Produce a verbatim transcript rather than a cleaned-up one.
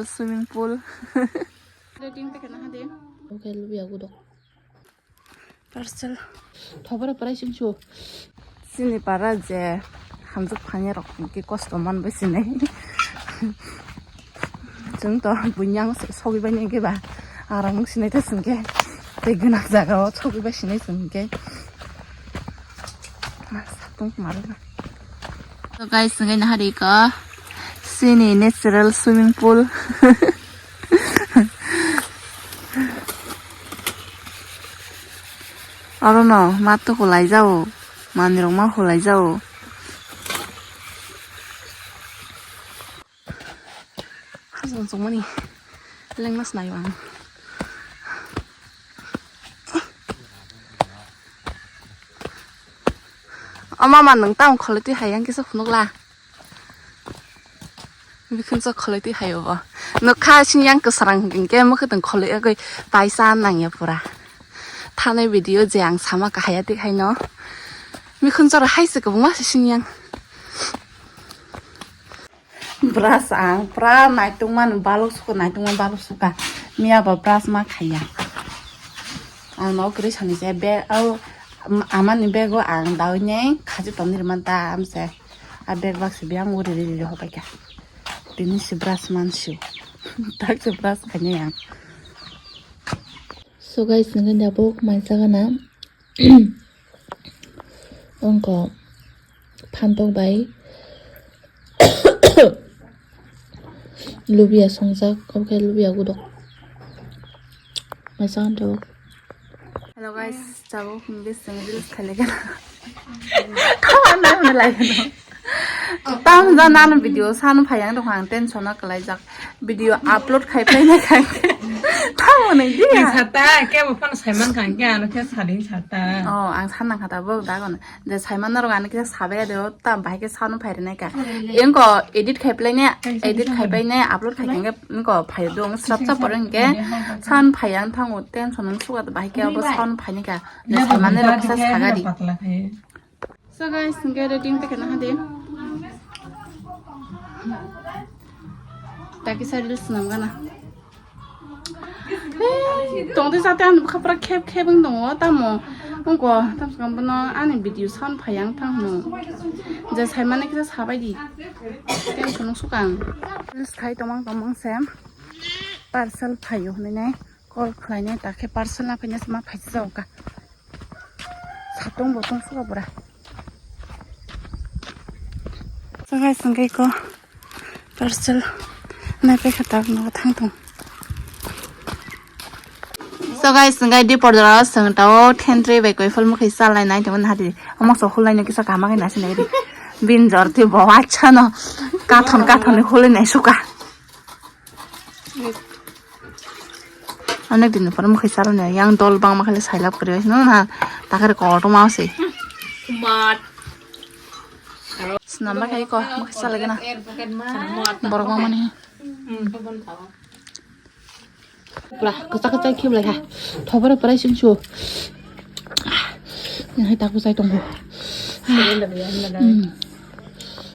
Swimming pool. Rating te kena hadi. Okay, lubi aku dok. Parcel. Thobora parai singsu. Sini para je hamjak phanya rok ki kosto man bai sinai. Chwng to bunyang sogwi bai nang ke ba. Arang sinai ta singke. Tei gwnang jaga o sogwi bai sinai singke. Satung maro na. So guys, ngai na hari ko. Sini natural swimming pool. Oro no ma to hulai jao, manwi rok ma hulai jao. Hajong chongmani lengma snai ang. O mama, nwng tamo kholoi twi hai yang kisa phunukla. Bikhwnsa kholoi twi hai obo. Nokha sini yang kwsarang hwnkhe mokhe tong kholoi agoi paisa nangya pura. Thanai video je ang sama kahaya twi haino. Bikhwnsa ro hai se kwbangma se sini yang. Brush ang pura naitungma balok suka, naitungma balok suka. Miya bo brush ma khaiya. Ang no kwrwi sani se bag, au, am-, amani bag o ang dawi ne khaji tongni rwmani ta amse. A bag bak se biyang uri ri ri hobai kha. Tini se brush man siu. Tak se brush khainai ang. So guys, nangin da bok mai sagana. Ongko phantok bai lubia songjak, obo khe lubia gudok. Mai sagana tabuk. Hello guys, tabuk hwnwi chwng reels khailai gana. Tamo nang lai gana. Tamo da nang video sano phai ang dong ang tension o kwlai jak. Video upload khai phai na khai. Tamo nang di. Sata ke bo phone saiman kha ke ano khe sading sata. Oh, ang san nang kha ta bo da gana. Je saiman norok ani kisa sabai de ta bahai ke sound phai rwnai ka. Engko edit khai plai ne, edit khai plai ne, upload khai khe engko phai dong srap srap pore engke sound phai yang thango tension nang suka bahai ke abo sound phai ne ka. Je saiman norok kisa saga di. So guys, engke editing te kena hadi. Ta kisa reels nam gana. Tongde jate ani bwkha pura khep khep wng tongo, tamo wngkha, tamo swkang bono ani video sound phai yang thang hwnwi. Je saimani kisa sabai di. Tension o swkang. Reels khai tongmang tongmang se parcel phaio hwnwi nai call khlainai, ta khe parcel na phainai se ma phaisa jago ka. Satung bo tong suka pura. So guys, hwnkhe ko parcel nai paikha tak no thang tong. So guys, hwnkhe di pordor o chwng tao thentri bai koi phol mukhi chalai nai tongmani hadi. Omo so hulai no kisa kama khe nasi nai ri. Bin jor ti bo acha no kathon kathon ni hulai nai suka. Onek din ni pore mukhi chalani yang dol bangma khe sailab kwrwi no na takare kotor ma se. Mat. Snamba khai ko mukhi chalai gana. Borok bangmani. Pura kwchak kwchak khibla kha. Thobore pura sing su. Nang hai tak bwsai tongo. Hmm.